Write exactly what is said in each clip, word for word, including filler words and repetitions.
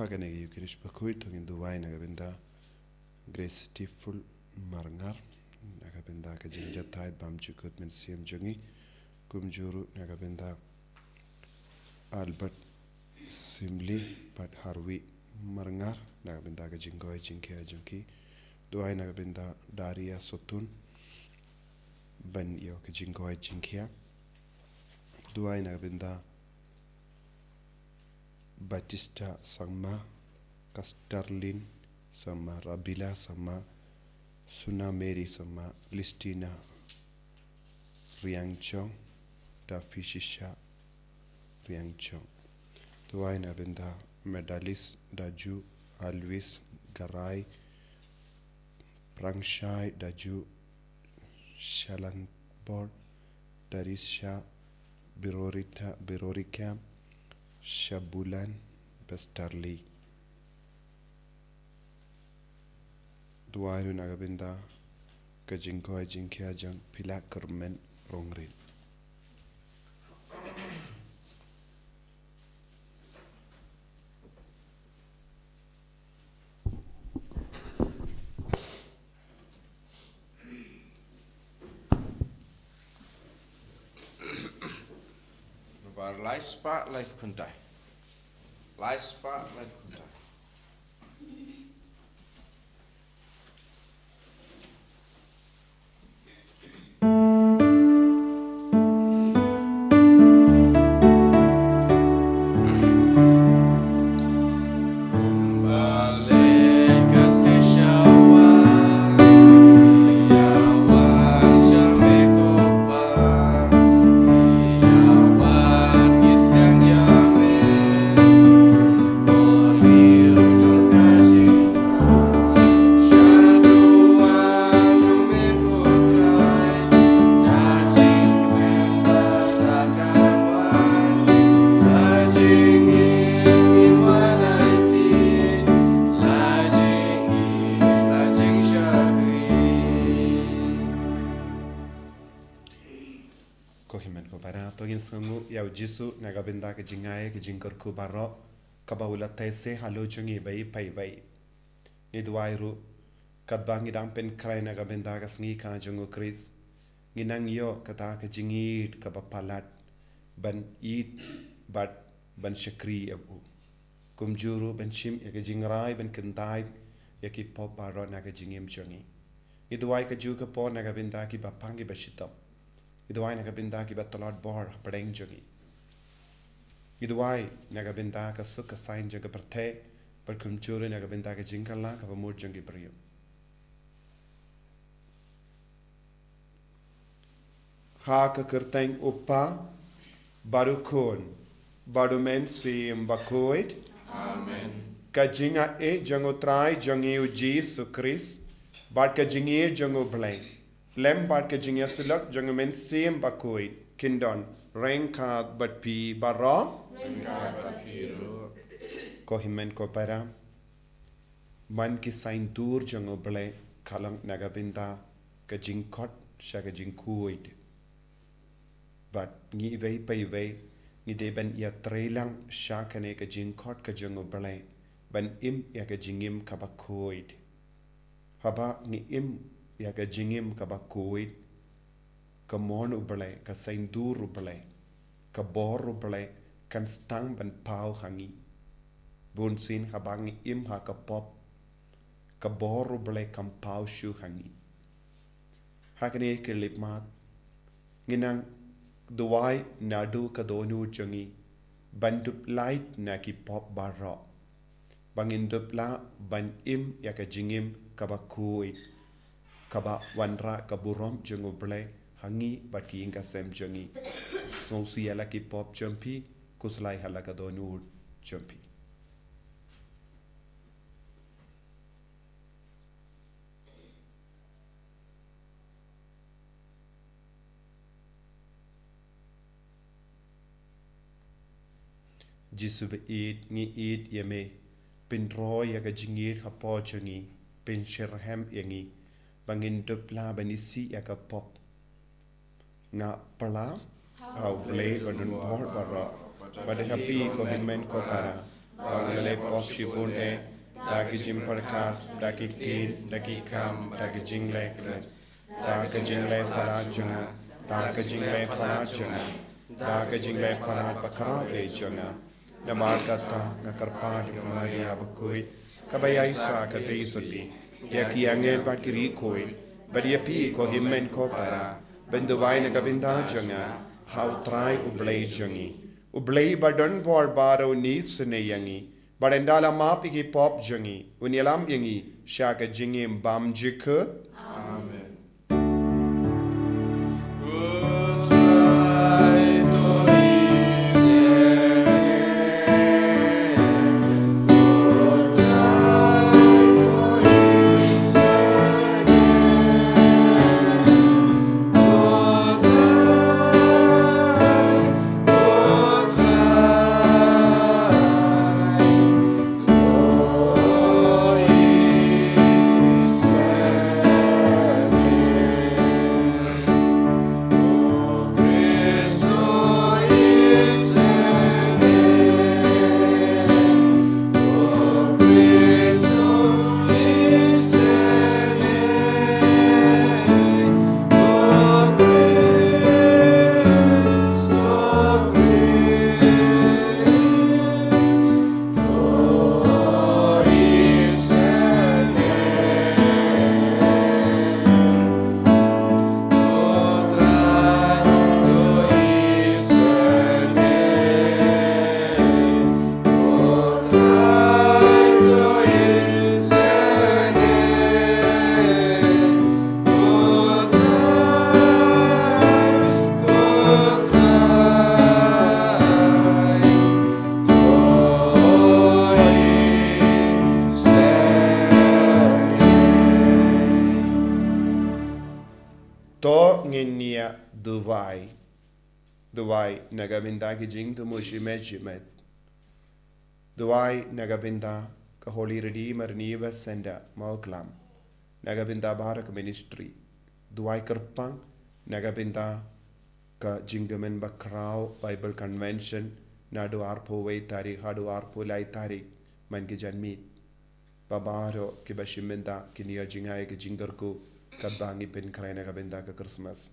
Kane ka Eucharist bakhuid to ngin duwai na ka bynta Grace Stiful Marngar, na ka bynta ka jingjahthait bymjukut mynsiem jong ngi, kumjuh ruh na ka bynta Albert Simli bad Harvey Marngar, na ka bynta ka jingkoit jingkhiah jong ki. Duwai na ka bynta Daria Sotun ban ïoh ka jingkoit jingkhiah. Duwai na ka bynta Batista Sangma, Kastarlin Sangma, Rabila Sangma, Suna Mary Sangma, Listina Riangchong, Dafishisha Riangchong. Duwai na ka bynta Medalis Daju, Alvis Garai, Prangshai Daju, Shalanbor, Darisha, Birorita, Birorika, Shabulan, Bestarli. Duwai ruh na ka bynta ka jingkoit jingkhiah jong Pila Kermen Rongrin. Nombar lai spah laiphew khyndai. Lai spah laiphew khyndai. Ko hynmen ko para, to ngin sngewnguh ïa u Jisu na ka bynta ka jingai ka jingkyrkhu baroh kaba u la theh halor jong ngi iwei pa iwei. Ngi duwai ruh katba ngi dang pynkhreh na ka bynta ka sngi kha jong u Khrist, ngin nang ïoh kata ka jingïeit kaba palat ban ïeit bad ban shakri ïa u. Kumjuh ruh ban shim ïa ka jingrai ban kyntait ïa ki pop baroh na ka jingim jong ngi. Ngi duwai kajuh ka por na ka bynta kiba pang kiba shitom. Ngi duwai na ka bynta kiba tlot bor hapdeng jong ngi. Ngi duwai na ka bynta ka suk ka saiñ jong ka pyrthei bad kumjuh ruh na ka bynta ka jingkylla kaba mut jong ki briew. Ha ka kyrteng u Kpa bad u Khun bad u Mynsiem Bakhuid. Amen. Ka jingïeit jong u Trai jong ngi u Jisu Khrist bad ka jingïeit jong u Blei lem bad ka jingïasyllok jong u Mynsiem Bakhuid kin don ryngkat bad phi baroh. Ryngkat bad phi ruh. Ko hynmen ko para, man ki saiñdur jong u Blei ka long na ka bynta ka jingkhot sha ka jingkhuid. Bad ngi iwei pa iwei ngi dei ban ïatreilang sha kane ka jingkhot ka jong u Blei ban im ïa ka jingim kaba khuid. Haba ngi im ïa ka jingim kaba khuid, ka mon u Blei, ka saiñdur u Blei, ka bor u Blei kan sdang ban paw ha ngi. Bunsien haba ngi im ha ka pop, ka bor u Blei kam paw shuh ha ngi. Ha kane ka lipmat ngi nang duwai naduh ka dohnud jong ngi ban dup lait na ki pop baroh, ba ngin dup lah ban im ïa ka jingim kaba khuid, kaba wanrah ka burom jong u Blei ha ngi bad ki ïing ka sem jong ngi. Sngewsih ïa la ki pop jong phi, khuslai ha la ka dohnud jong phi. Jisu ba ïeit, ngi ïeit ïa me. Pynroi ïa ka jingïeit hapoh jong ngi, pynshitrhem ïa ngi ba ngin dup lah ban isih ïa ka pop. Nga pla ha u Blei ba don bor baroh, bad ha phi ko hynmen ko para, ba nga la leh pop shibun eh, da ki jingpyrkhat, da ki ktien, da ki kam, da ki jingleh klet, da ka jingleh palat jong nga, da ka jingleh palat jong nga, da ka jingleh palat bakhraw eh jong nga. Namar kata nga kyrpad ïa ka Maria bakhuid, kaba ïaishah katei suti, ïa ki angel bad ki riewkhuid, bad ïa phi ko hynmen ko para, ban duwai na ka bynta jong nga ha U Trai U Blei jong ngi. U Blei ba don bor baroh un isynei ïa ngi, bad ynda la map ïa ki pop jong ngi, un ïalam ïa ngi sha ka jingim bymjukut. Amen. To ngin ïa duwai. Duwai na ka bynta ki jingthmu shimet shimet. Duwai na ka bynta ka Holy Redeemer Universe Center Mawklam. Na ka bynta baroh ka ministry. Duwai kyrpang na ka bynta ka jingkmen bakhraw Bible Convention naduh arphew wei tarik haduh arphew lai tarik man ki janmiet. Ba baroh kiba shim bynta kin ïoh jngai ka jingkyrkhu kaba ngi pynkhreh na ka bynta ka Christmas.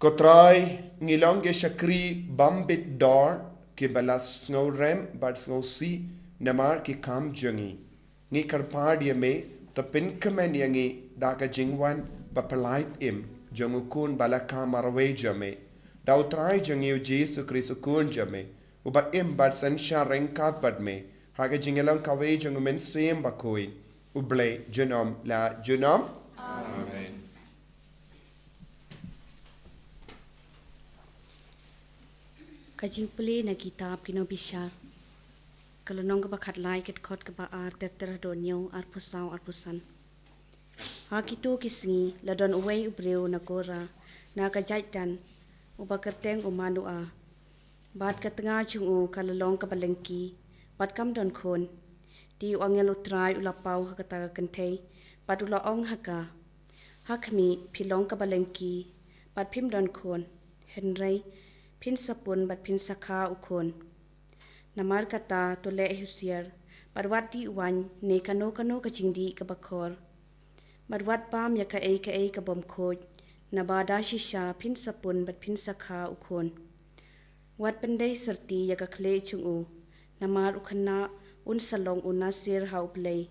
Ko Trai, ngi long ki shakri bym bit dor, kiba la sngewrem bad sngewsih namar ki kam jong ngi. Ngi kyrpad ïa me, to pynkmen ïa ngi da ka jingwan baphyllaïeid im jong u Khun ba la kha marwei jong me, da u Trai jong ngi u Jisu Khrist u Khun jong me, uba im bad synshar ryngkat bad me ha ka jingïalong kawei jong u Mynsiem Bakhuid, U Blei junom la junom. Amen. Ka jingpule na kitab ki Nongbishar, ka lynnong kaba khatlai, ka dkhot kaba ar, ter ter haduh hynñiew, arphew saw, arphew san. Ha kito ki sngi la don uwei u briew na Kora, na ka jaid Dan, uba kyrteng u Manoah. Bad ka tnga jong u ka la long kaba lyngkhi, bad kam don khun. Te u angel U Trai u la paw ha kata ka kynthei, bad u la ong ha ka, Ha khmih, phi long kaba lyngkhi, bad phim don khun, hynrei phin sa pun bad phin sa kha u khun. Namar kata to leh husiar, bad wat dih waiñ ne kano kano ka jingdih kaba khor, bad wat bam ïa kaei kaei ka bym khuid, naba da shisha phin sa pun bad phin sa kha u khun. Wat pyndei syrti ïa ka khlieh jong u, namar u khynnah un sa long u Nasir ha U Blei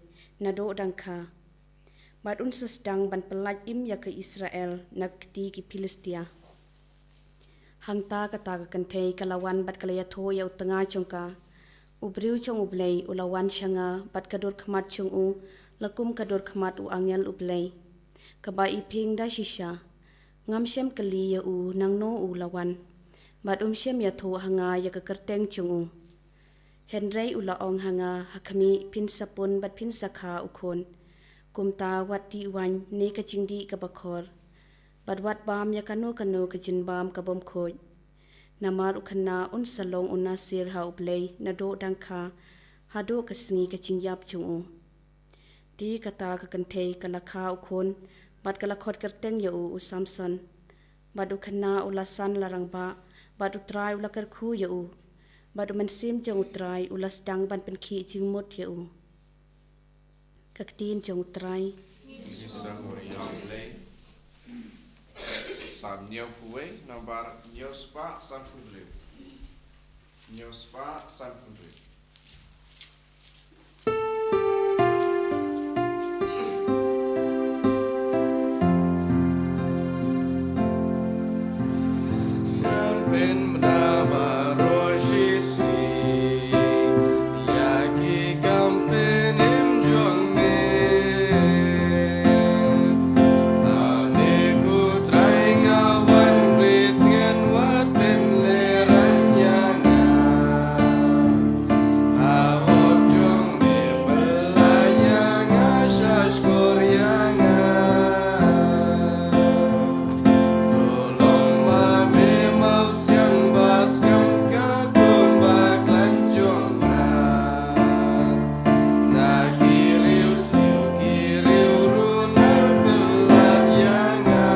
naduh dang kha, bad un sa sdang ban pyllait im ïa ka Israel na ka kti ki Philistia. Hangta kata ka kynthei ka la wan bad ka la ïathuh ïa u tnga jong ka. U briew jong U Blei u la wan sha nga, bad ka dur khmat jong u la kum ka dur khmat u angel U Blei, kaba i pynda shisha. Ngam shym kylli ïa u nangno u la wan, bad um shym ïathuh ha nga ïa ka kyrteng jong u. Hynrei u la ong ha nga, Ha khmih, phin sa pun bad phin sa kha u khun. Kumta wat dih waiñ ne ka jingdih kaba khor, bad wat bam ïa kano kano ka jingbam ka bym khuid. Namar u khynnah un sa long u Nasir ha U Blei naduh dang kha, haduh ka sngi ka jingïap jong u. Te kata ka kynthei ka la kha u khun, bad ka la khot kyrteng ïa u u Samson. Bad u khynnah u la san la rangbah, bad u Trai u la kyrkhu ïa u, bad u mynsiem jong u Trai u la sdang ban pynkhih jingmut ïa u. Ka ktien jong u Trai. Ngi sngew ïa U Blei. Salm hynñiewphew wei, nambar hynñiewspah sanphew hynriew. Hynñiewspah sanphew hynriew. Ngan pynbna baroh shi sngi ïa ki kam pynim jong me. A me ko Trai nga wan rit, ngan wad pynlehraiñ ïa nga. Ha hok jong me pynlah ïa nga, sha shkor ïa nga. To long ma me mawsiang ba skhem ka khun bakhlaiñ jong nga. Na ki riewsniew ki riewrunar pynlah ïa nga.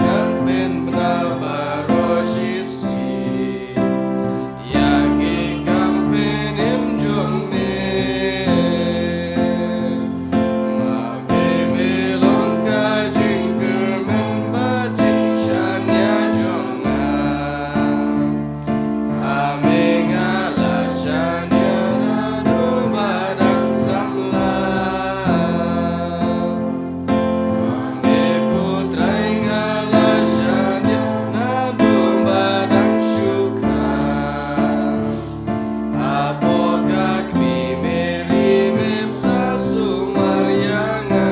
Ngan pynbna baroh shi sngi ïa ki kam pynim jong me. Ma me me long ka jingkyrmen bad jingshaniah jong nga. Ha me nga la shaniah naduh ba dang samla. Ha me ko Trai nga la shaniah naduh ba dang shu kha. Hapoh ka kmie Meri me bsa sumar ïa nga.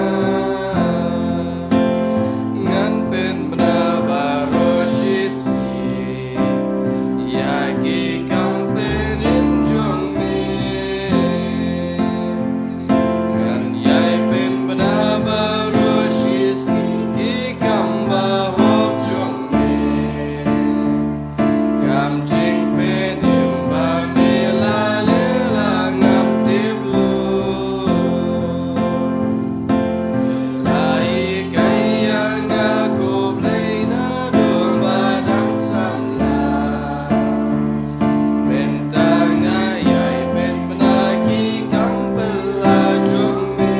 Ngan pynbna baroh shi sngi ïa ki kam pynim jong me. Ngan ïai pynbna baroh shi sngi ki kam bahok jong me. Kam jingpynim ba me la leh la ngam tip lut. La hikai ïa nga ko Blei naduh ba dang samla. Mynta nga ïai pynbna ki kam pynlah jong me.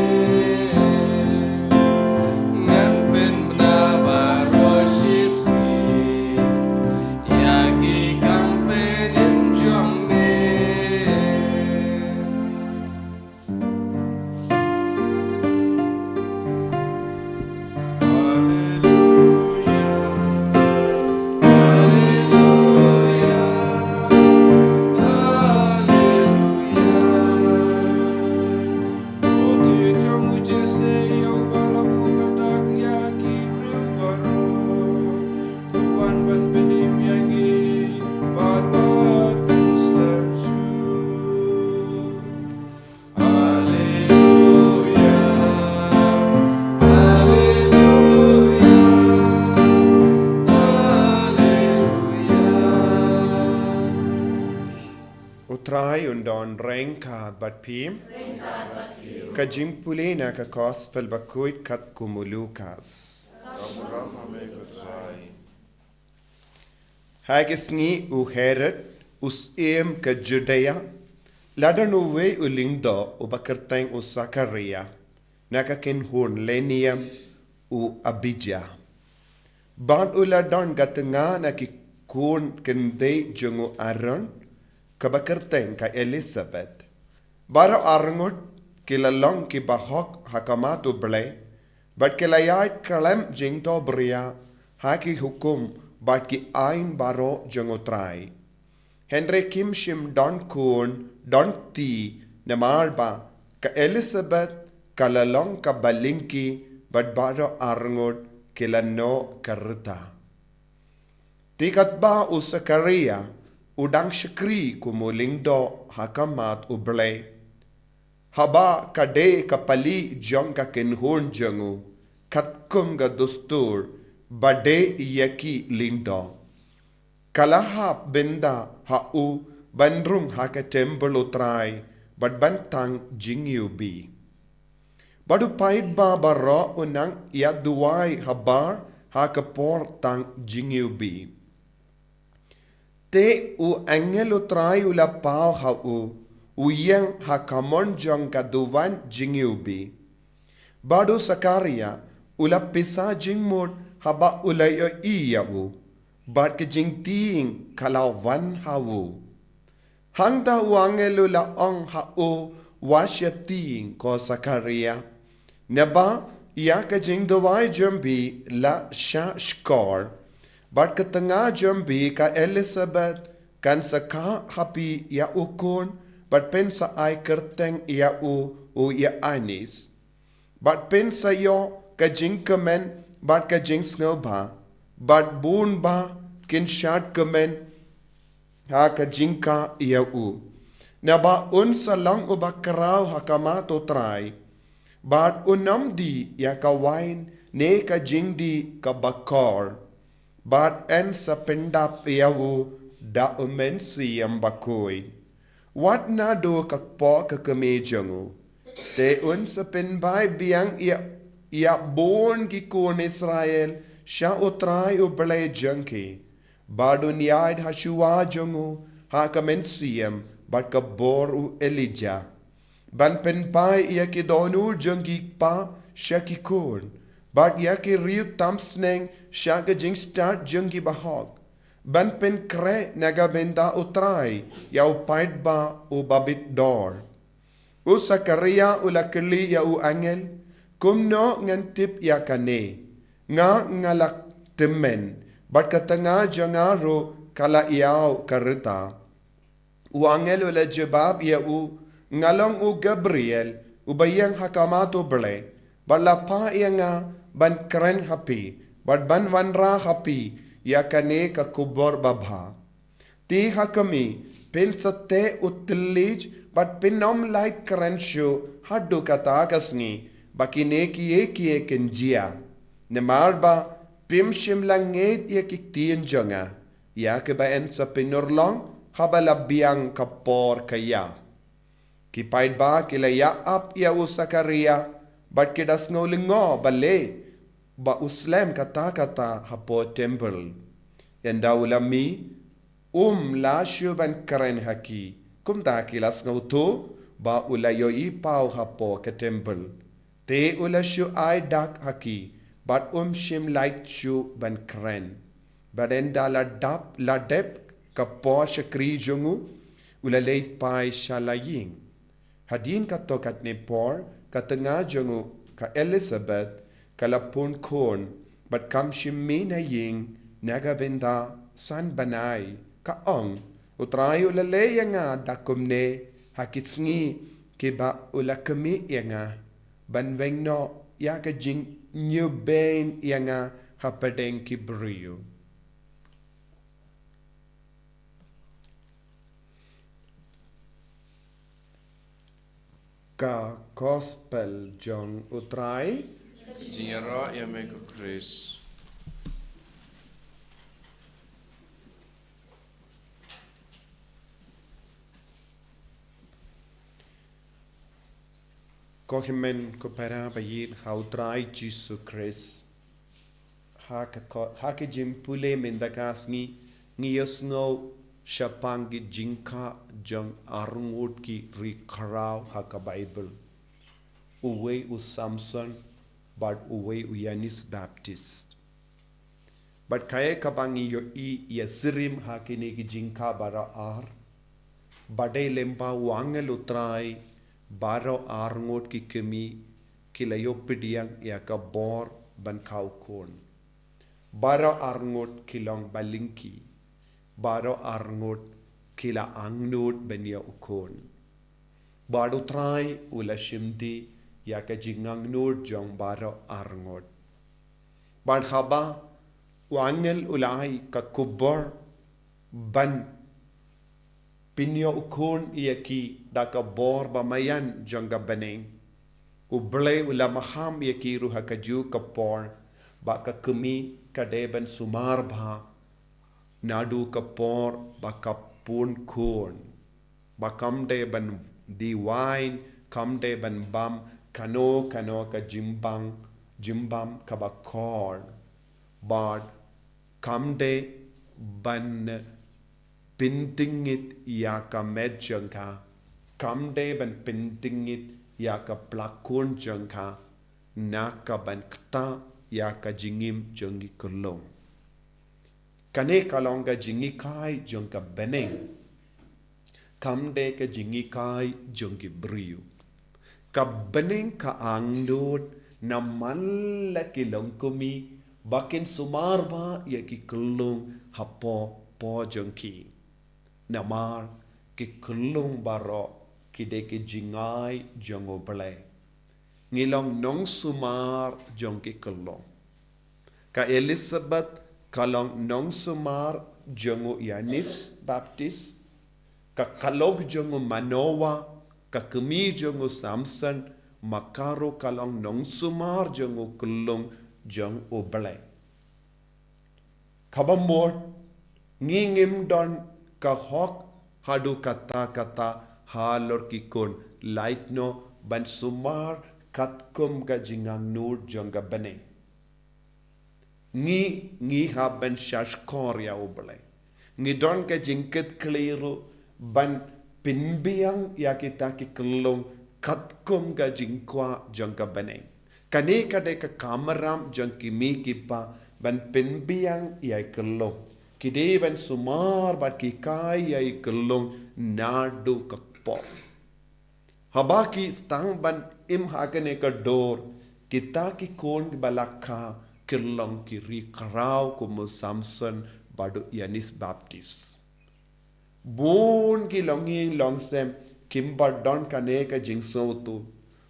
Ngan pynbna baroh shi sngi ïa ki kam pynim jong me. Haleluya, haleluya, haleluya. Ko Trai jong u Jesse, ïa uba la buh ka dak ïa ki briew baroh. Wan ban pynim ïa ngi bad wat pynslem shuh. Haleluya, haleluya, haleluya. U Trai un don ryngkat bad phi. Ka jingpule na ka Gospel bakhuid katkum u Lukas. Ha ki sngi u Herod, u syiem ka Judea, la don uwei u lyngdoh uba kyrteng u Sakaria, na ka kynhun lehniam u Abija. Bad u la don ka tnga na ki khun kynthei jong u Aaron, kaba kyrteng ka Elisabet. Baroh arngut ki la long ki bahok ha khmat u Blei, bad ki la ïaid khlem jingdohbria ha ki hukum bad ki aiñ baroh jong u Trai. Hynrei kim shym don khun don kti, namar ba ka Elisabet ka la long kaba lyngkhi, bad baroh arngut ki la noh ka rta. Te katba u Sakaria u dang shakri kum u lyngdoh ha khmat u Blei, haba ka dei ka pali jong ka kynhun jong u, katkum ka dustur ba dei ïa ki lyngdoh, ka la hap bynda ha u ban rung ha ka templ u Trai bad ban tang jingïohi. Bad u paidbah baroh u nang ïa duwai habar ha ka por tang jingiwbih. Te u angel u Trai u la paw ha u, u ïeng ha ka mon jong ka duwan jingiwbih. Bad u Sakaria u la pisa jingmut haba u la ïohi ïa u, bad ka jingtieng ka la wan ha u. Hangta u angel u la ong ha u, wat sheptieng ko Sakaria. Naba ïa ka jingduwai jong phi la shah shkor, bad ka tnga jong phi ka Elisabeth kan sa kha ha phi ïa u khun, bad phin sa ai kyrteng ïa u, u Ïoannis. Bad phin sa ïoh ka jingkmen bad ka jingsngewbha, bad bun bah kin shad kmen ha ka jingkha ïa u. Naba un sa long uba khraw ha khmat u Trai, bad un ym dih ïa ka wain ne ka jingdih kaba khor, bad yn sa pyndap ïa u da u Mynsiem Bakhuid. Wat naduh ka kpoh ka kmie jong u. Te un sa pynbha biang ïa, ïa bun ki khun Israel sha u Trai u Blei jong ki. Bad un ïaid ha shuwa jong u ha ka mynsiem bad ka bor u Elijah, ban pynbha ïa ki dohnud jong ki kpa sha ki khun, bad ïa ki riew tam sneng sha ka jingstad jong ki bahok, ban pynkhreh na ka bynta u Trai ïa u paidbah uba bit dor. U Sakaria u la kylli ïa u angel, kumno ngan tip ïa kane? Nga nga la tymmen, bad ka tnga jong nga ruh ka la ïaw ka rta. U angel u la jubab ïa u, nga long u Gabriel, uba ïeng ha khmat u Blei, bad la phah ïa nga ban kren ha phi, bad ban wanrah ha phi ïa kane ka khubor babha. Te ha kmie, phin sa teh u thylliej, bad phin ym lah kren shuh haduh kata ka sngi ba kine kiei kiei kin jia. Namar ba phim shym la ngeit ïa ki ktien jong nga, ïa kiba yn sa pynurlong haba la biang ka por ka ïa. Ki paidbah ki la ïa ap ïa u Sakaria, bad ki da sngew lyngngoh balei ba u slem katta katta hapoh temple. Ynda u la mih, um lah shuh ban kren ha ki, kumta ki la sngewthuh ba u la ïohi paw hapoh ka temple. Te u la shu ai dak ha ki, bad um shym lah shuh ban kren. Bad ynda la dap, la dep ka por shakri jong u, u la leit phai sha la ïing. Hadien katto katne por, ka tnga jong u ka Elisabeth ka la pun khun, bad kam shym mih na ïing na ka bynta san bnai. Ka ong, u Trai u la leh ïa nga da kumne ha ki sngi kiba u la khmih ïa nga, ban weng noh ïa ka jingñiewbeiñ ïa nga hapdeng ki briew. Ka Gospel jong u Trai. Jingïaroh ïa me ko Khrist. Ko hynmen ko para ba ïeit ha u Trai Jisu Khrist. Ha ka ko-, ha ka jingpule mynta ka sngi, ngi ïohsngew shaphang ki jingkha jong arngut ki ri khraw ha ka Baibl. Uwei u Samson, bad uwei u Ïoannis Baptist. Bad kaei kaba ngi ïohi ïa syrim ha kine ki jingkha baroh ar, ba dei lyngba u angel u Trai, baroh arngut ki kmie ki la ïoh pdiang ïa ka bor ban khaw khun. Baroh arngut ki long balyngkhi. Baroh arngut ki la angnud ban ïoh u khun. Bad u Trai u la shim dih ïa ka jingangnud jong baroh arngut. Bad haba u angel u la ai ka khubor ban pynïoh u khun ïa ki da ka bor ba maïan jong ka bneng, U Blei u la maham ïa ki ruh ha kajuh ka por, ba ka kmie ka dei ban sumar bha naduh ka por ba ka pun khun. Ba kam dei ban die waiñ, kam dei ban bam, kano kano ka jingbam, jingbam kaba kor. Bad kam dei ban pyntngit ïa ka met jong ka, kam dei ban pyntngit ïa ka plakun jong ka, na ka ban kta ïa ka jingim jong ki khyllung. Kane ka long ka jinghikai jong ka bneng. Kam dei ka jinghikai jong ki briew. Ka bneng ka angnud namar la ki long kmie ba kin sumar bha ïa ki khyllung hapoh pdeng jong ki. Namar ki khyllung baroh ki dei ki jingai jong U Blei. Ngi long nongsumar jong ki khyllung. Ka Elizabeth ka long nongsumar jong u Ïoannis Baptis, ka khyllung jong u Manoah, ka kmie jong u Samson, ma ka ruh ka long nongsumar jong u khyllung jong U Blei. Kaba mut, ngi ngim don ka hok haduh katta katta halor ki khun, lait noh ban sumar katkum ka jingangnud jong ka bneng. Ngi, ngi hap ban shahshkor ïa U Blei. Ngi don ka jingkitkhlieh ruh ban pynbiang ïa kita ki khyllung katkum ka jingkwah jong ka bneng. Kane ka dei ka kamram jong ki kmie ki kpa ban pynbiang ïa ki khyllung. Ki dei ban sumar bad hikai ïa ki khyllung naduh kpoh. Haba ki sdang ban im ha kane ka dur, kita ki khun kiba la kha ki long ki ri khraw kum u Samson bad u Ïoannis Baptis. Bun ki longïing longsem kim pat don kane ka jingsngewthuh.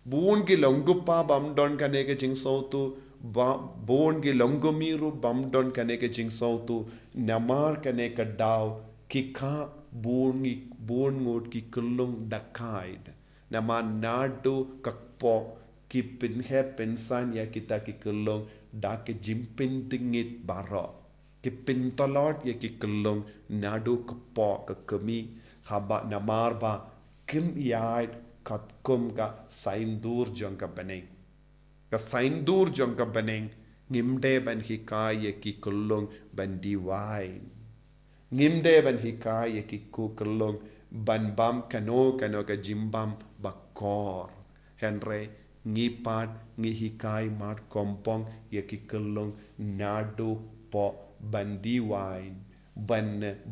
Bun ki longkpa bym don kane ka jingsngewthuh. Ba, bun ki longkmie ruh bym don kane ka jingsngewthuh. Namar kane ka daw ki kha bun ngi, bun ngut ki khyllung da khaid. Namar naduh kpoh ki pynheh pynsan ïa kita ki khyllung da ki jingpyntngit baroh. Ki pyntlot ïa ki khyllung naduh kpoh ka kmie, haba namar ba kim ïaid katkum ka saiñdur jong ka bneng. Ka saiñdur jong ka bneng, ngim dei ban hikai ïa ki khyllung ban die wain. Ngim dei ban hikai ïa ki khyllung ban bam kano kano ka jingbam ba kor. Hynrei ngi pat ngi hikai markylliang ïa ki khyllung naduh kpoh ban die wain, ban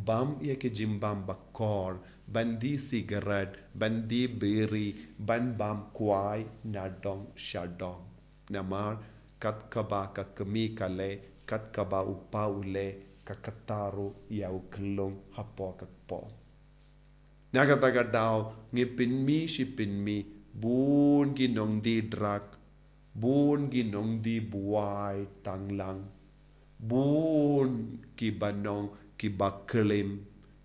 bam ïa ki jingbam ba kor, ban die sigaret, ban die biri, ban bam kwai nadong shadong. Namar kat kaba ka kmie ka leh, kat kaba u kpa u leh, ka kata ruh ïa u khyllung hapoh ka kpoh. Na kata ka daw, ngi pynmih shi pynmih, bun ki nongdie drug, bun ki nongdie buwai tanglang, bun ki banong ki baklim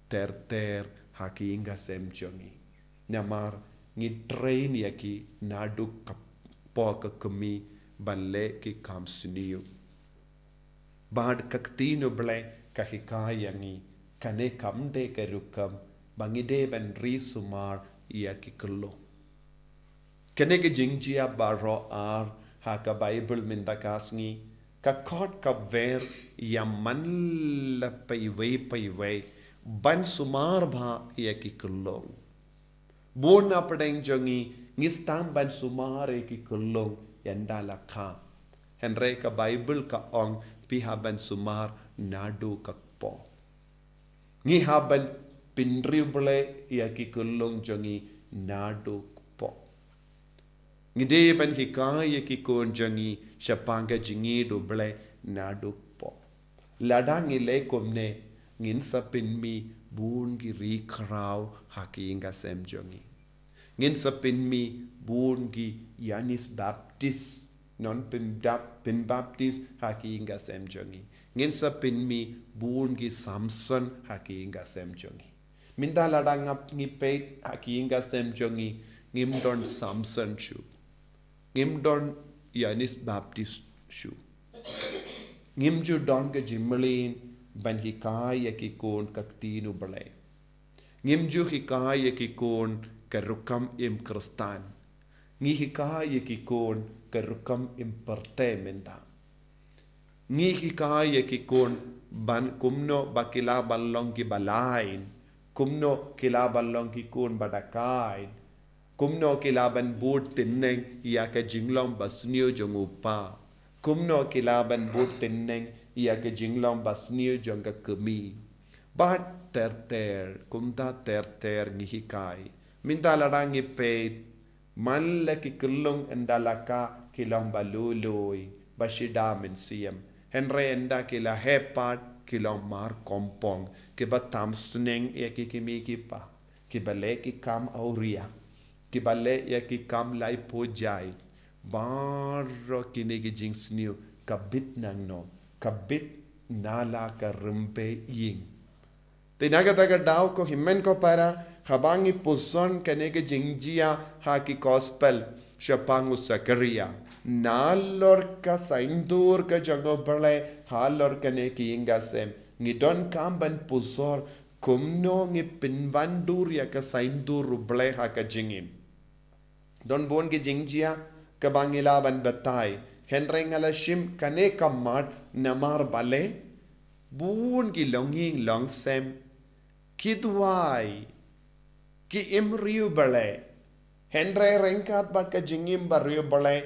ter ter ha ki ïing ka sem jong ngi. Namar ngi train ïa ki naduh kpoh ka kmie ban leh ki kam sniew. Bad ka ktien U Blei ka hikai ïa ngi, kane kam dei ka rukom ba ngi dei ban ri sumar ïa ki khyllung. Kane ka jingjia baroh ar ha ka Baibl mynta ka sngi, ka khot ka wer ïa man la paiwei paiwei ban sumar bha ïa ki khyllung. Bun na pdeng jong ngi, ngi sdang ban sumar ïa ki khyllung ynda la kha. Hynrei ka Baibl ka ong phi hap ban sumar naduh kpoh. Ngi hap ban pynriewblei ïa ki khyllung jong ngi naduh kpoh. Ngi dei ban hikai ïa ki khun jong ngi shaphang ka jingïeit U Blei naduh kpoh. Lada ngi leh kumne, ngin sa pynmih bun ki ri khraw ha ki ïing ka sem jong ngi. Ngin sa pynmih bun ki Ïoannis Baptis, non pynbap-, pynbaptis ha ki ïing ka sem jong ngi. Ngin sa pynmih bun ki Samson ha ki ïing ka sem jong ngi. Mynta lada ngi peit ha ki ïing ka sem jong ngi, ngim don Samson shuh. Ngim don Ïoannis Baptis shuh. Ngim ju don ka jingmlien ban hikai ïa ki khun ka ktien U Blei. Ngim ju hikai ïa ki khun ka rukom im Khristan. Ngi hikai ïa ki khun ka rukom im pyrthei mynta. Ngi hikai ïa ki khun ban kumno ba ki lah ban long ki balain, kumno ki lah ban long ki khun ba dakaid, kumno ki lah ban bud tyneng ïa ka jinglong basniew jong u kpa, kumno ki lah ban bud tyneng ïa ka jinglong basniew jong ka kmie. Bad ter ter, kumta ter ter ngi hikai. Mynta lada ngi peit, man la ki kyllung ynda la kah ki long ba lui lui, ba shida mynsiem. Hynrei ynda ki la heh pat ki long mar kompong, kiba tam sneng ïa ki kmie ki kpa, kiba leh ki kam awria, kiba leh ïa ki kam lai pujai. Baroh kine ki jingsniew ka bit nangno, ka bit na la ka rympei ïing. Te na kata ka daw ko hynmen ko para, haba ngi puson kane ka jingjia ha ki gospel shaphang u Sakaria, nalor ka saiñdur ka jong U Blei halor kane ka ïing ka sem, ngi donkam ban puson kumno ngi pynwandur ïa ka saiñdur U Blei ha ka jingim. Don bun ki jingjia kaba ngi lah ban batai. Hynrei nga la shim kane ka mat namar balei bun ki longïing longsem ki duwai, ki im ri U Blei. Hynrei ryngkat bad ka jingim ba ri U Blei,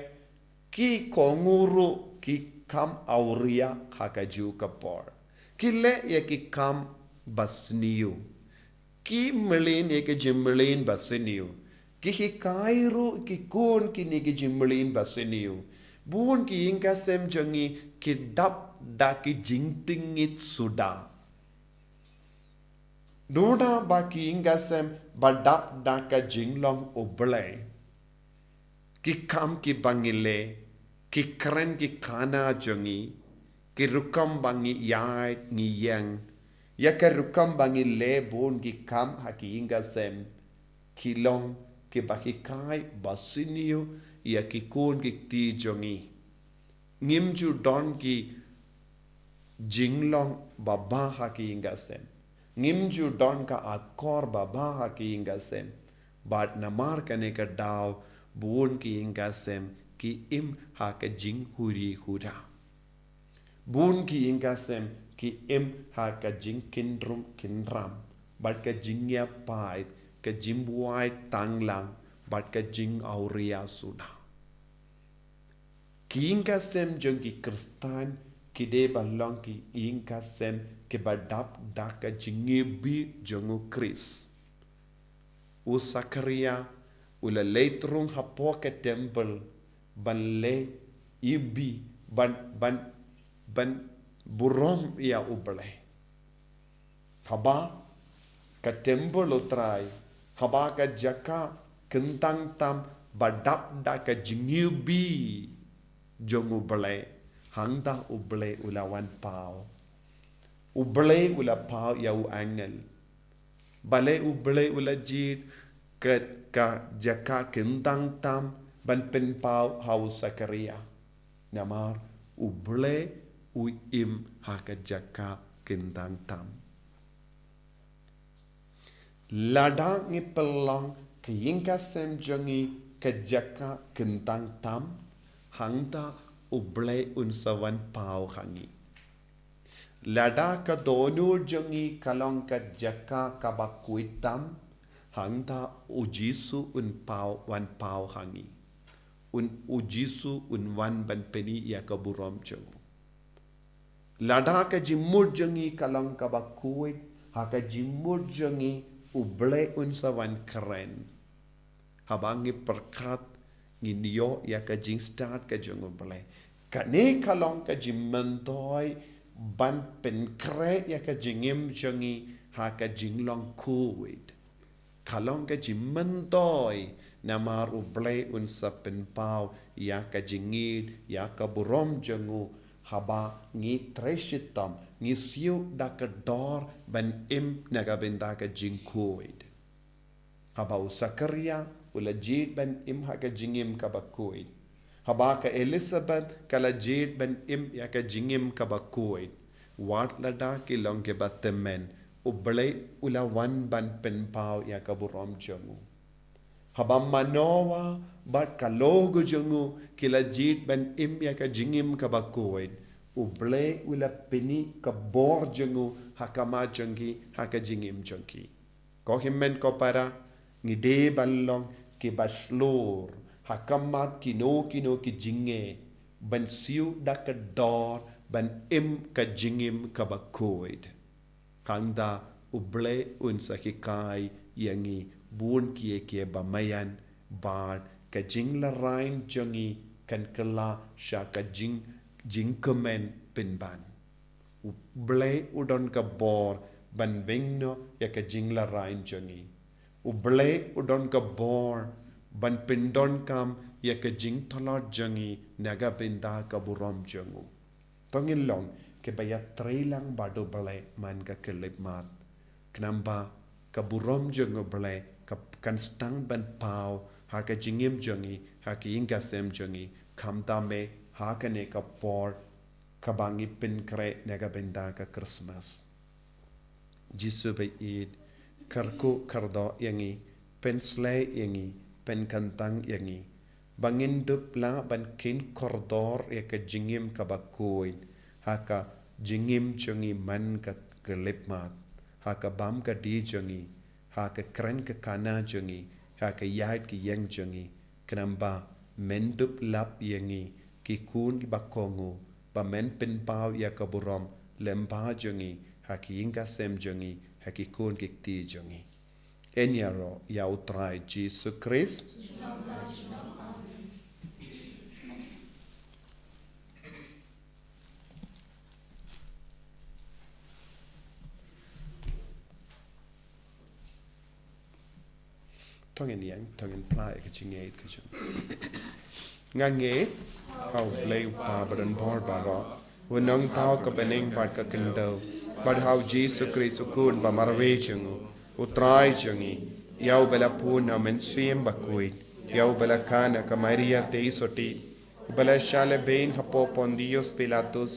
ki kohnguh ruh ki kam awria ha kajuh ka por. Ki leh ïa ki kam basniew. Ki mlien ïa ki jingmlien basniew. Ki hikai ruh ki khun kine ki jingmlien basniew. Bun ki ïing ka sem jong ngi ki dap da ki jingtngit suda. Duna ba ki ïing ka sem ba dap da ka jinglong U Blei. Ki kam kiba ngi leh, ki kren ki khana jong ngi, ki rukom ba ngi ïaid ngi ïeng, ïa ka rukom ba ngi leh bun ki kam ha ki ïing ka sem, ki long kiba hikai basniew ïa ki khun ki kti jong ngi. Ngim ju don ki jinglong babha ha ki ïing ka sem. Ngim ju don ka akor babha ha ki ïing ka sem. Bad namar kane ka daw bun ki ïing ka sem ki im ha ka jinghuri hura. Bun ki ïing ka sem ki im ha ka jingkyndrum kyndram bad ka jingïapait, ka jingbuaid tanglang bad ka jingawria suda. Ki ïing ka sem jong ki Khristan ki dei ban long ki ïing ka sem kiba dap da ka jingïohi jong U Khrist. U Sakaria u la leit rung hapoh ka temple ban leit ïohi, ban, ban, ban burom ïa U Blei. Haba ka temple U Trai, haba ka jaka kyntang tam ba dap da ka jingïohi jong U Blei, hangta U Blei u la wan paw. U Blei u la paw ïa u angel. Balei U Blei u la jied ka, ka jaka kyntang tam ban pynpaw ha u Sakaria? Namar U Blei u im ha ka jaka kyntang tam. Lada ngi pynlong ka ïing ka sem jong ngi ka jaka kyntang tam, hangta U Blei un sa wan paw ha ngi. Lada ka dohnud jong ngi ka long ka jaka kaba khuid tam, hangta U Jisu un paw, wan paw ha ngi. Un, U Jisu un wan ban pyni ïa ka burom jong u. Lada ka jingmut jong ngi ka long kaba khuid, ha ka jingmut jong ngi U Blei un sa wan kren. Haba ngi pyrkhat, ngin ïoh ïa ka jingstad ka jong U Blei. Kane ka long ka jingmyntoi ban pynkhreh ïa ka jingim jong ngi ha ka jinglong khuid. Ka long ka jingmyntoi, namar U Blei un sa pynpaw ïa ka jingïeit, ïa ka burom jong u, haba ngi trei shitom, ngi siew da ka dor ban im na ka bynta ka jingkhuid. Haba u Sakaria u la jied ban im ha ka jingim kaba khuid. Haba ka Elisabeth ka la jied ban im ïa ka jingim kaba khuid. Wat lada ki long kiba tymmen, U Blei u la wan ban pynpaw ïa ka burom jong u. Haba u Manoah bad ka logo jong u ki la jied ban im ïa ka jingim kaba khuid, U Blei u la pyni ka bor jong u ha khmat jong ki, ha ka jingim jong ki. Ko hynmen ko para, ngi dei ban long kiba shlur ha khmat kino kino ki jingeh, ban siew da ka dor ban im ka jingim kaba khuid. Hangta U Blei un sa hikai ïa ngi bun kiei kiei ba maïan, bad ka jingïalehrain jong ngi kan kylla sha ka jing, jingkmen pynban. U Blei u don ka bor ban weng noh ïa ka jingïalehrain jong ngi. U Blei u don ka bor ban pyndonkam ïa ka jingtlot jong ngi na ka bynta ka burom jong u. To ngin long kiba ïatrei lang bad U Blei man ka khyllipmat. Khnang ba ka burom jong U Blei ka, kan sdang ban paw ha ka jingim jong ngi, ha ka ïing ka sem jong ngi, khamtam eh ha kane ka por kaba ngi pynkhreh na ka bynta ka Christmas. Jisu ba ïeit, kyrkhu kyrdoh ïa ngi, pynshlei ïa ngi, pynkyntang ïa ngi, ba ngin dup lah ban kheiñ kordor ïa ka jingim kaba khuid ha ka jingim jong ngi man ka khyllipmat, ha ka bam ka die jong ngi, ha ka kren ka kana jong ngi, ha ka ïaid ka ïeng jong ngi, khnang ba men dup lap ïa ngi ki khun kiba kohnguh, ba men pynpaw ïa ka burom lyngba jong ngi ha ki ïing ka sem jong ngi, ha ki khun ki kti jong ngi. Yn ïaroh ïa U Trai Jisu Khrist. To ngin ïeng, to ngin phla ïa ka jingngeit ka jong. Nga ngeit ha U Blei U Kpa badonbor baroh, U Nongthaw ka bneng bad ka khyndew, bad ha U Jisu Khrist U Khun ba marwei jong U, U Trai jong ngi, ïa uba la pun na U Mynsiem Bakhuid, ïa uba la khang na ka Maria Theisotti, uba la shah lehbeiñ hapoh Pontius Pilatus,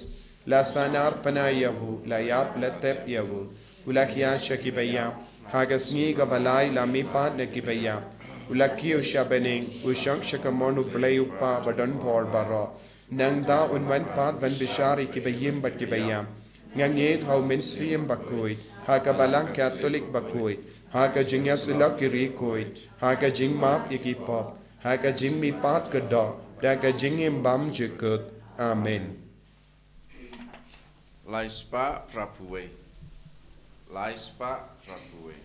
la sahnarphna ïa u, la ïap la tep ïa u, u la hiar sha kiba ïap, ha ka sngi kaba lai la mihpat na kiba ïap, u la kiew sha bneng, u shong sha kamon U Blei U Kpa badonbor baroh. Nangta un wan pat ban bishar ïa kiba im bad kiba ïap. Nga ngeit ha U Mynsiem Bakhuid, ha ka Balang Katholik Bakhuid, ha ka jingïasyllok ki riewkhuid, ha ka jingmap ïa ki pop, ha ka jingmihpat ka doh, da ka jingim bymjukut. Amen. Lai spah phra phew wei. Lai spah phra phew wei.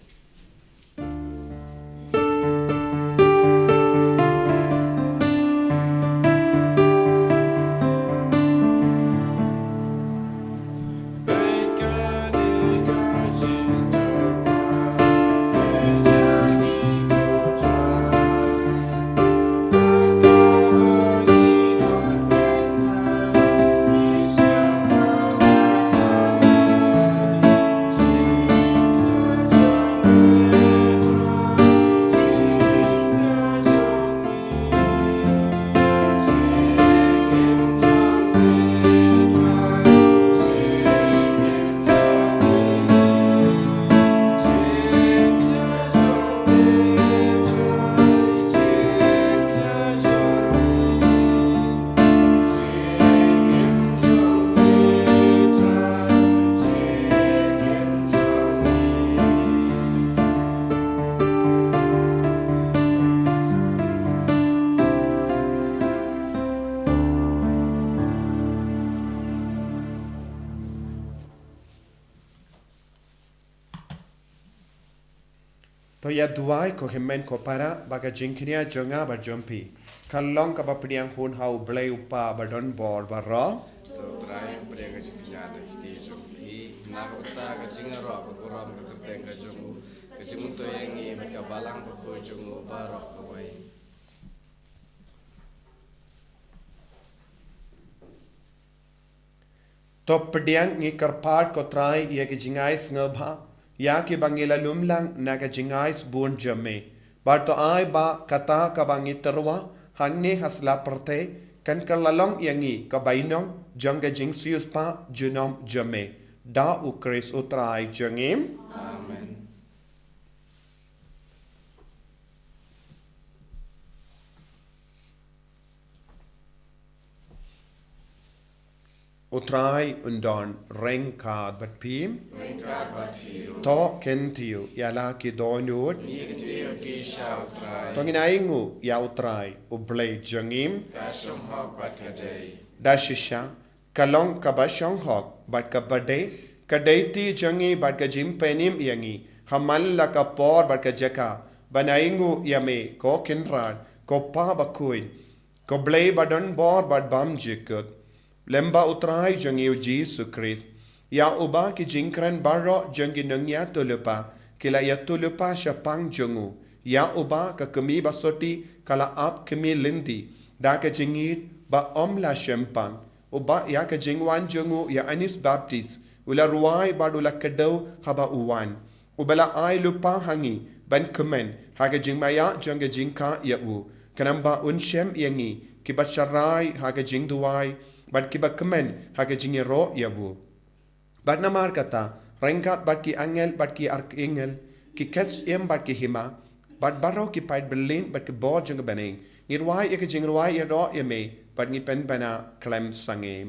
To ïa duwai ko hynmen ko para, ba ka jingkñia jong nga bad jong phi kan long kaba pdiang hun ha U Blei U Kpa badonbor baroh. To Trai, pdiang ka jingkñia na ka kti jong phi, na ka bynta ka jingïaroh ka burom ka kyrteng ka jong u, ka jingmyntoi ïa ngi bad ka Balang Bakhuid jong u baroh kawei. To pdiang, ngi kyrpad ko Trai ïa ki jingïaisngewbha ïa kiba ngi la lum lang na ka jingïaisbun jong me. Bad to ai ba kata kaba ngi tyrwa hangne ha sla pyrthei kan kylla long ïa ngi ka bainong jong ka jingsiewspah junom jong me. Da U Khrist U Trai jong ngi. Amen. U Trai un don ryngkat bad phi. Ryngkat bad phi ruh. To kyntiew ïa la ki dohnud. Ngi kyntiew ki sha U Trai. To ngin ainguh ïa U Trai U Blei jong ngi. Ka shong hok bad ka dei. Da shisha, ka long kaba shong hok bad kaba dei, ka dei ti jong ngi bad ka jingpynim ïa ngi ha man la ka por bad ka jaka, ban ainguh ïa me, ko Kynrad, ko Pa bakhuid, ko Blei badonbor bad bymjukut, lyngba U Trai jong ngi U Jisu Khrist, ïa uba ki jingkren baroh jong ki nongïathuhlypa ki la ïathuhlypa shaphang jong u, ïa uba ka kmie basotti ka la ap kmie lynti da ka jingïeit ba ym la shemphang, uba ïa ka jingwan jong u ïa Ïoannis Baptist u la rwai bad u la kdew haba u wan, uba la ai lypa ha ngi ban kmen ha ka jingmaïa jong ka jingkha ïa u, khnang ba un shem ïa ngi kiba sharai ha ka jingduwai, bad kiba kmen ha ka jingïaroh ïa u. Bad namar kata, ryngkat bad ki angel bad ki arkangel, ki khun syiem bad ki hima, bad baroh ki paid byllien bad ki bor jong ka bneng, ngi rwai ïa ka jingrwai ïaroh ïa me, bad ngi pynbna khlem sangeh.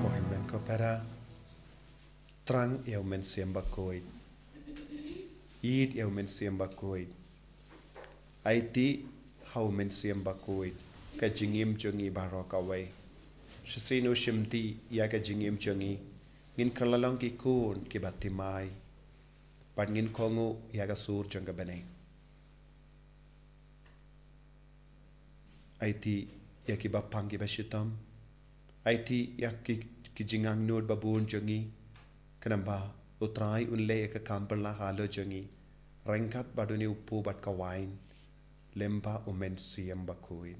Ko hynmen ko para, thrang ïa U Mynsiem Bakhuid. Ïeit ïa U Mynsiem Bakhuid. Aiti ha U Mynsiem Bakhuid ka jingim jong ngi baroh kawei. Shisien u shimti ïa ka jingim jong ngi, ngin kylla long ki khun kiba thymmai, bad ngin kohnguh ïa ka sur jong ka bneng. Aiti ïa kiba pang kiba shitom. Aiti ïa ki, ki jingangnud babun jong ngi, khnang ba U Trai un leh ïa ka kam pynlah halor jong ngi, ryngkat bad une u kpu bad ka wain, lyngba U Mynsiem Bakhuid.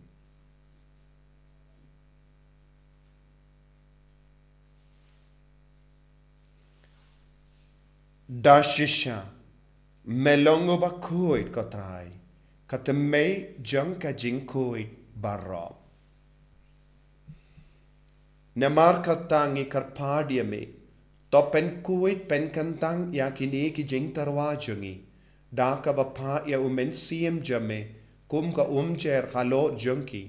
Da shisha, me long uba khuid, ko Trai, ka thymmei jong ka jingkhuid baroh. Namar kata ngi kyrpad ïa me, to pynkhuid pynkyntang ïa kine ki jingtyrwa jong ngi, da kaba phah ïa U Mynsiem jong me kum ka umjer halor jong ki,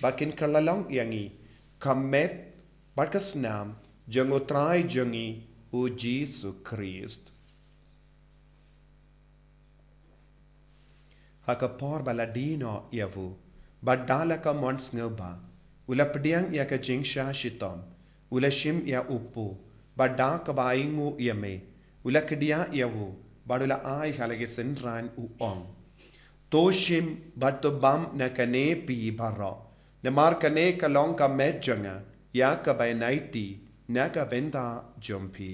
ba kin kylla long ïa ngi ka met bad ka snam jong U Trai jong ngi U Jisu Khrist. Ha ka por ba la die noh ïa u, bad da la ka mon sngewbha, u la pdiang ïa ka jingshah shitom, u la shim ïa u kpu, bad da kaba ainguh ïa me, u la kdiah ïa u, bad u la ai ha la ki synran, u ong: To shim bad to bam na kane phi baroh, namar kane ka long ka met jong nga, ïa kaba yn aiti na ka bynta jong phi.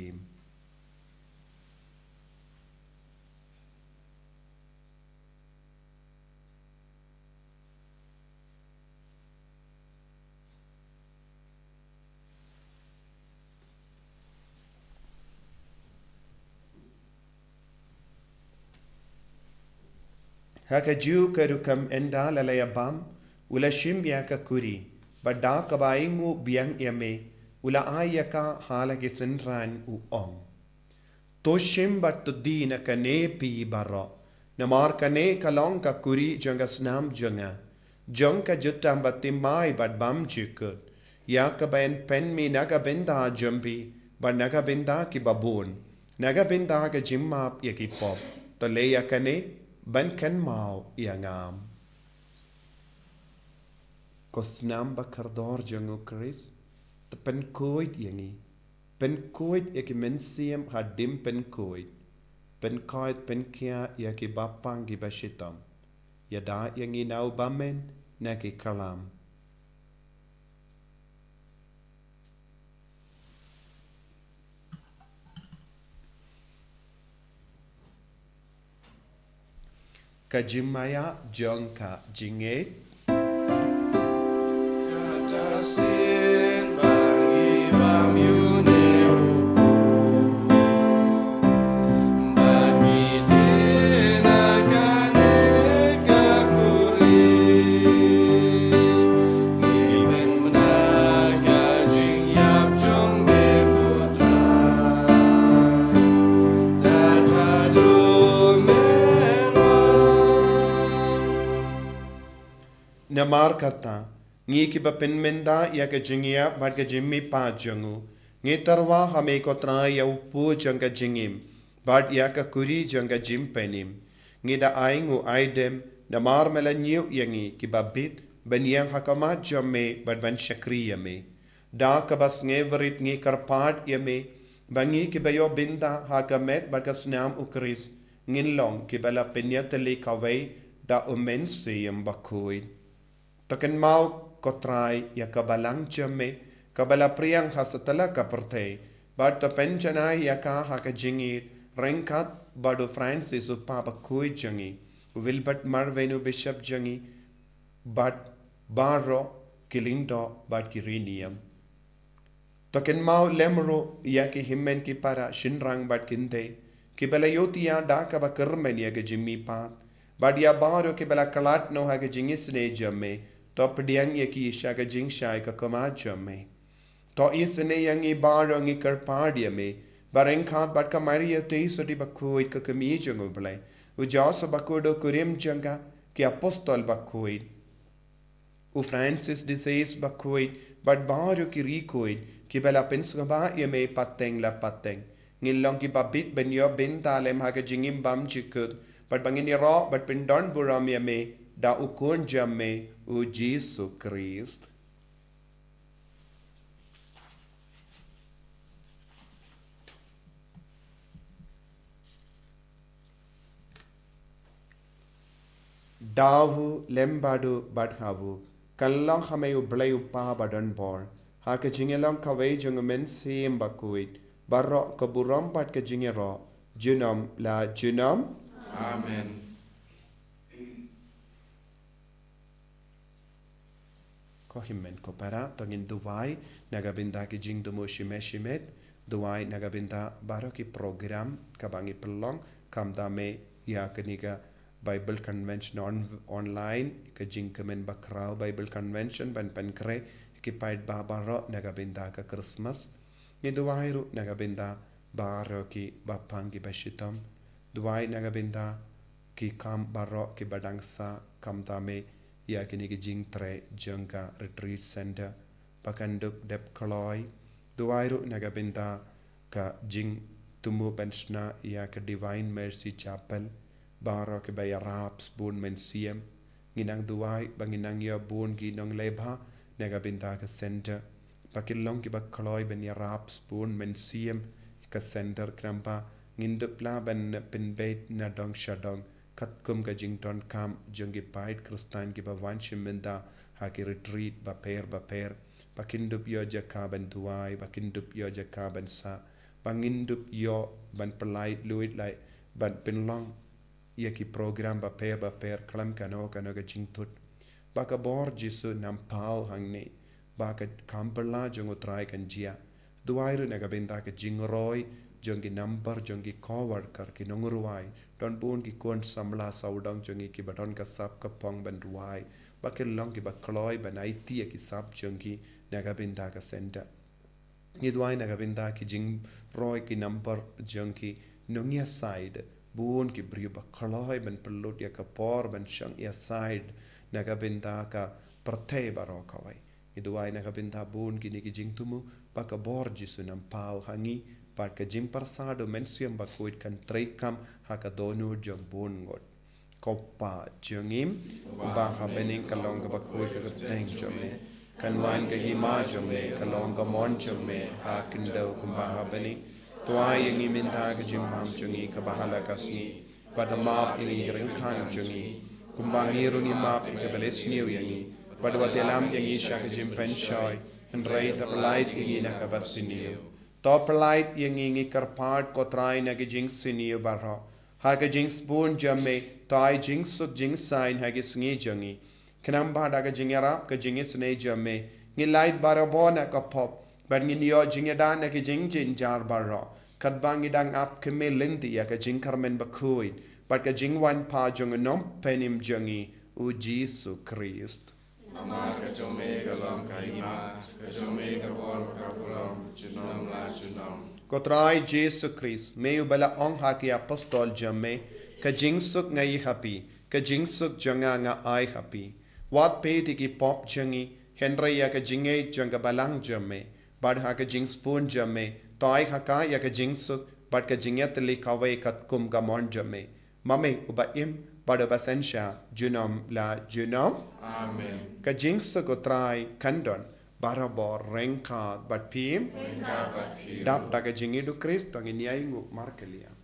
Ha kajuh ka rukom, ynda la la ïa bam, u la shim ïa ka kuri, bad da kaba ainguh biang ïa me, u la ai ïa ka ha la ki synran, u ong: To shim bad to die na kane phi baroh, namar kane ka long ka kuri jong ka snam jong nga, jong ka jutang bathymmai bad bymjukut, ïa kaba yn pynmih na ka bynta jong phi bad na ka bynta kiba bun, na ka bynta ka jingmap ïa ki pop. To leh ïa kane ban kynmaw ïa nga. Ko snam ba kordor jong u Khrist, te pynkhuid ïa ngi. Pynkhuid ïa ki mynsiem hadien pynkhuid. Pynkhuid pynkhia ïa ki bapang ki bashitom. Ïada ïa ngi na u bymman na ki khlam. Ka jingmaïa jong ka jingngeit. Kata sien ba ngi bam ïa une u, ba ngi dei na kane ka khuri. Namar kata, ngi kiba pynmynda ïa ka jingïap bad ka jingmihpat jong u, ngi tyrwa ha me ko Trai ïa u kpu jong ka jingim, bad ïa ka khuri jong ka jingpynim. Ngi da ai nguh ai dem, namar me la ñiew ïa ngi kiba bit, ban ïeng ha khmat jong me, bad ban shakri ïa me. Da kaba sngewrit ngi kyrpad ïa me, ba ngi kiba ïoh bynta ha ka met bad ka snam u Khrist, ngin long kiba la pynïatylli kawei da u Mynsiem Bakhuid. To kynmaw ko Trai ïa ka balang jong me, kaba la phriang ha satlak ka pyrthei, bad to pynjanai ïa ka ha ka jingïeit, ryngkat bad u Francis u Papa bakhuid jong ngi, u Wilbert Marwein u Bishop jong ngi, bad baroh ki lyngdoh bad ki riewniam. To kynmaw lem ruh ïa ki hynmen ki para shynrang bad kynthei, kiba la ïohthiah da kaba kyrmen ïa ka jingmihpat, bad ïa baroh kiba la khlad noh ha ka jingisynei jong me, to pdiang ïa ki sha ka jingshai ka khmat jong me. To isynei ïa ngi baroh, ngi kyrpad ïa me, ba ryngkat bad ka Maria Theisotti bakhuid ka kmie jong u Blei, u Joseph bakhuid u kurim jong ka, ki apostol bakhuid, u Francis de Sales bakhuid, bad baroh ki riewkhuid, kiba la pynsngewbha ïa me pateng la pateng. Ngin long kiba bit ban ïoh bynta lem ha ka jingim bymjukut, bad ba ngin ïaroh bad pyndonburom ïa me, da u Khun jong me, u Jisu Khrist. Da u lem bad u bad ha u, kan long ha me u Blei u Kpa badonbor, ha ka jingïalong kawei jong u Mynsiem Bakhuid, baroh ka burom bad ka jingïaroh, junom la junom. Amen. Ko hynmen ko para, to ngin duwai na ka bynta ki jingthmu shimet shimet, duwai na ka bynta baroh ki program kaba ngi pynlong, khamtam ïa kane ka Bible Convention on, online, ka jingkmen bakhraw Bible Convention ban pynkhreh ki paidbah baroh na ka bynta ka Christmas. Ngi duwai ruh na ka bynta baroh ki bapang ki bashitom. Duwai na ka bynta ki kam baroh kiba dang sah, khamtam ïa kine ki jingtrei jong ka retreat center. Ba kan dup dep kloi. Duwai ruh na ka bynta ka jingthmu ban shna ïa ka Divine Mercy Chapel, baroh kiba ïarap sbun mynsiem. Ngin nang duwai ba ngin nang ïoh bun ki nongleh bha na ka bynta ka center, ba kin long kiba kloi ban ïarap sbun mynsiem ka center, khnang ba ngin dup lah ban pynbeit na dong sha dong, katkum ka jingdonkam jong ki paid Khristan kiba wan shim bynta ha ki retreat bapher bapher, ba kin dup ïoh jaka ban duwai, ba kin dup ïoh jaka ban sah, ba ngin dup ïoh ban pynlait luid lait, ban pynlong ïa ki program bapher bapher khlem kano kano ka jingthut. Ba ka bor Jisu nang paw hangne, ba ka kam pyrshah jong u Trai kan jia. Duwai ruh na ka bynta ka jingroi jong ki number jong ki co-worker, ki nongrwai, don bun ki khun samla sawdong jong ngi kiba don ka sap ka phong ban rwai, ba kin long kiba kloi ban aiti ïa ki sap jong ki na ka bynta ka center. Ngi duwai na ka bynta ki jingroi ki number jong ki nongïasaid, bun ki briew ba kloi ban pynlut ïa ka por ban shong ïasaid na ka bynta ka pyrthei baroh kawei. Ngi duwai na ka bynta bun kine ki jingthmu, ba ka bor Jisu nang paw ha ngi, bad ka jingpyrshah u Mynsiem Bakhuid kan treikam ha ka dohnud jong bun ngut. Ko Pa jong ngi, uba ha bneng, ka long kaba khuid ka kyrteng jong me. Kan wan ka hima jong me, ka long ka mon jong me, ha khyndew kumba ha bneng. To ai ïa ngi mynta ka jingbam jong ngi kaba ha la ka sngi. Bad map ïa ngi ki ryngkat jong ngi, kumba ngi ruh ngi map ïa kiba leh sniew ïa ngi. Bad wat ïalam ïa ngi sha ka jingpynshoi, hynrei to pyllait ïa ngi na kaba sniew. To pyllait ïa ngi, ngi kyrpad ko Trai, na ka jingsniew baroh. Ha ka jingsbun jong me, to ai jingsuk jingsaiñ ha ki sngi jong ngi. Khnang ba da ka jingïarap ka jingisynei jong me, ngin lait barabor na ka pop, bad ngin ïoh jingïada na ki jingjynjar baroh, katba ngi dang ap khmih lynti ïa ka jingkyrmen bakhuid bad ka jingwan pat jong u Nongpynim jong ngi, u Jisu Khrist. Namar ka jong me ka long ka hima, ka jong me ka bor ka burom, junom la junom. Ko Trai Jisu Khrist, me uba la ong ha ki apostol jong me, ka jingsuk nga ïa ha phi, ka jingsuk jong nga nga ai ha phi. Wat peit ïa ki pop jong ngi, hynrei ïa ka jingngeit jong ka balang jong me. Bad ha ka jingsbun jong me, to ai ha ka ïa ka jingsuk bad ka jingïatylli kawei katkum ka mon jong me. Ma me uba im bad uba synshar junom la junom. Amen. Ka jingsuk u Trai kan don barabor ryngkat bad phi. Ryngkat bad phi. Dap da ka jingïeit u Khrist, to ngin ïai nguh markylliang.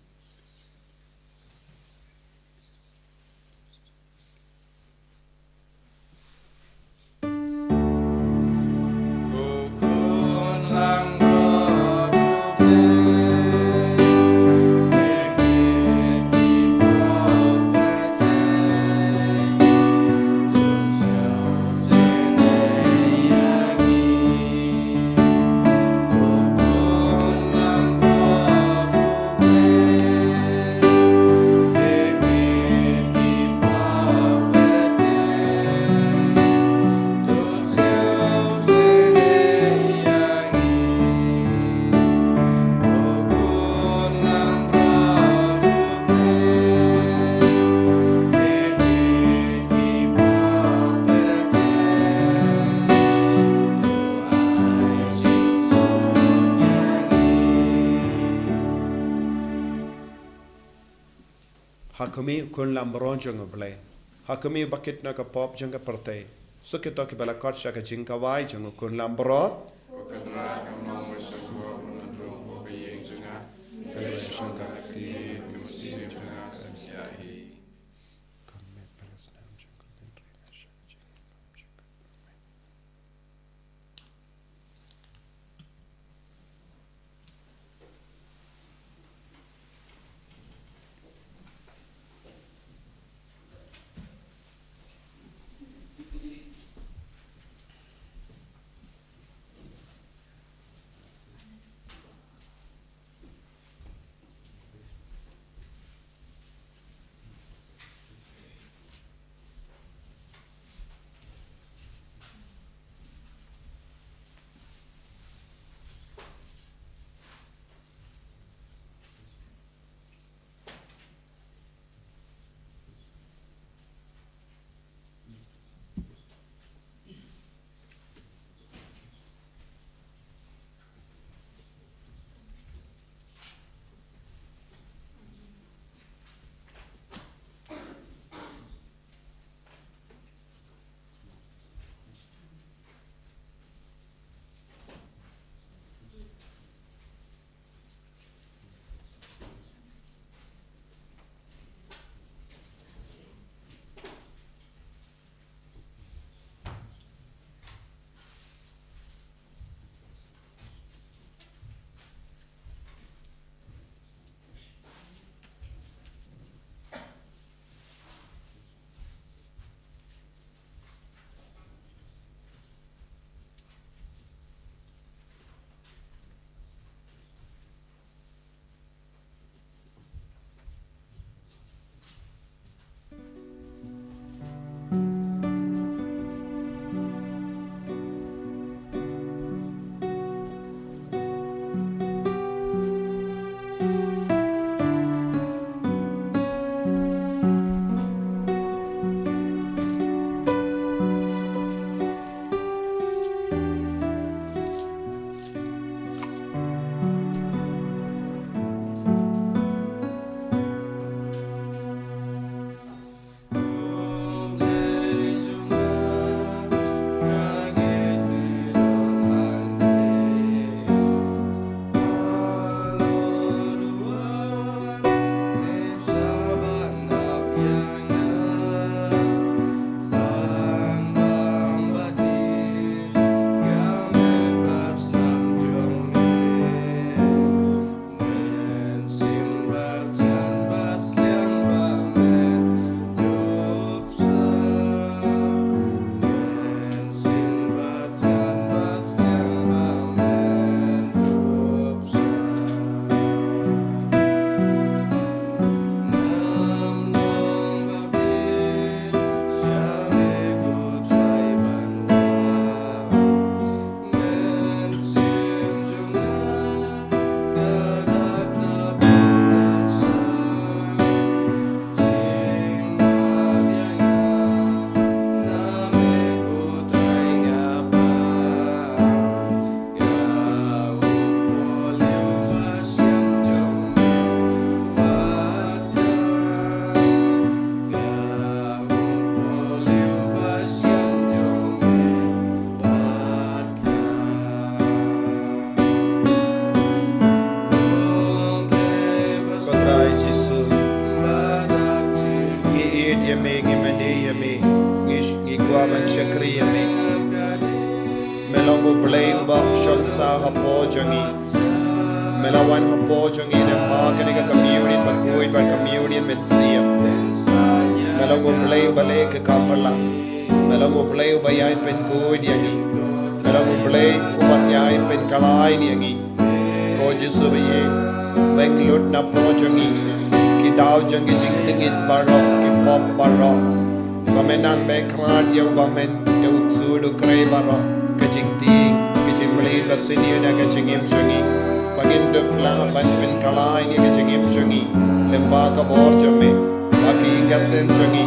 Ha khmih u khun lambrot jong U Blei, ha khmih u bakit na ka pop jong ka pyrthei, suk ïa kito kiba la khot sha ka jingkawai jong u khun lambrot. Ba ban shakri ïa me. Me long U Blei uba shong sah hapoh jong ngi. Me la wan hapoh jong ngi lyngba kane ka communion bakhuid bad communion mynsiem. Me long U Blei uba leh ka Kynrad. Me long U Blei uba ïai pynkhuid ïa ngi. Me long U Blei uba ïai pynkylla ïa ngi. Ko Jisu ba ïeit, pynlut napoh jong ngi ki daw jong ki jingtngit baroh, ki pop baroh. Ba me nang bakhraw ïa u bymman, ïa u ksuid u krei baroh, ka jingtieng, ka jingmlien ba sniew na ka jingim jong ngi. Ba ngin dup lang ban pynkylla ïa ka jingim jong ngi lyngba ka bor jong me. Ba ka ïing ka sem jong ngi,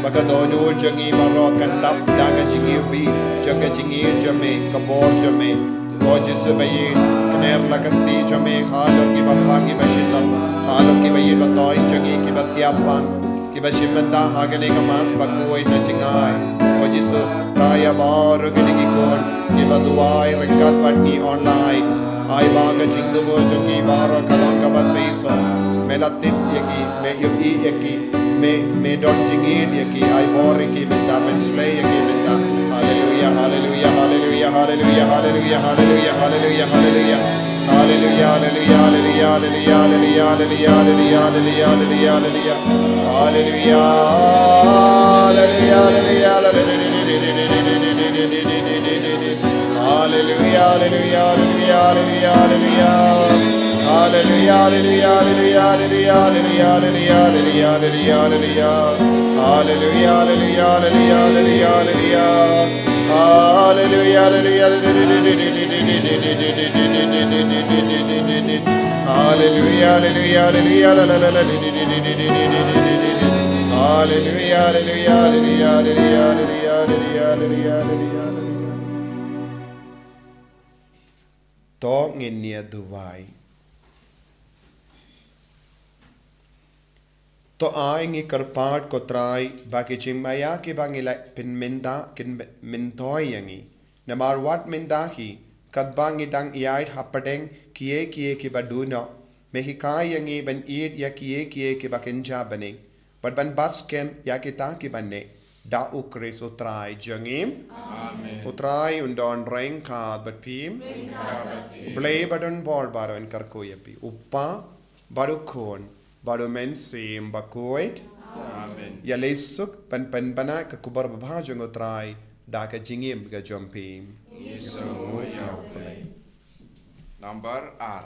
ba ka dohnud jong ngi baroh kan dap da ka jingiwbih jong ka jingïeit jong me, ka bor jong me. Ko Jisu ba ïeit, kner la ka kti jong me halor kiba pang kiba shitom, halor kiba ïeit ba thoiñ jong ngi kiba thiah pang, kiba shim bynta ha kane ka Mass bakhuid na jngai. Ko Jisu, ïa baroh kine ki khun kiba duwai ryngkat bad ngi online, ai ba ka jingthmu jong ki baroh ka long kaba shisha. Me la tip ïa ki, me ïohi ïa ki, me, me don jingïeit ïa ki, ai bor ïa ki mynta, pynshlei ïa ki mynta. Haleluia, haleluia, haleluia, haleluia, haleluia, haleluia, haleluia, haleluia. Haleluia, haleluia, haleluia, haleluia, haleluia, haleluia, haleluia, haleluia, haleluia. Haleluia, haleluia, haleluia, haleluia, haleluia. Haleluia, haleluia, haleluia, haleluia, haleluia. Haleluia, haleluia, haleluia, haleluia, haleluia, haleluia, haleluia, haleluia. Haleluia, haleluia, haleluia, haleluia, haleluia. Haleluia, haleluia, haleluia. Haleluia, haleluia, haleluia, haleluia, haleluia, haleluia. Haleluia, haleluia, haleluia, haleluia, haleluia, haleluia, haleluia, haleluia. To ngin ïa duwai. To ai ngi kyrpad ko Trai ba ki jingmaïa kiba ngi la pynmynta kin myntoi ïa ngi. Namar wat mynta hi katba ngi dang ïaid hapdeng kiei kiei kiba duh noh, me hikai ïa ngi ban ïeit ïa kiei kiei kiba kynja bneng. Bad ban bat skhem ïa kita kiba neh, da U Khrist U Trai jong ngi. Amen. U Trai un don ryngkat bad phi. Ryngkat bad phi. U Blei ba don bor baroh un kyrkhu ïa phi. U Kpa, bad U Khun, bad U Mynsiem Bakhuid. Amen. Ïaleh suk ban pynbna ka khubor babha jong U Trai da ka jingim ka jong phi. Ngi sngewnguh ïa U Blei. Nambar ar.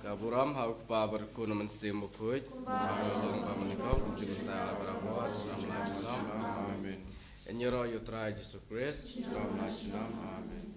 Ka burom ha U Kpa bad U Khun, U Mynsiem Bakhuid. Kumba ka long ba mynnyngkong, kumjuh mynta barabor, salam junom. Amen. Ïaroh ïa U Trai Jisu Khrist. Amen.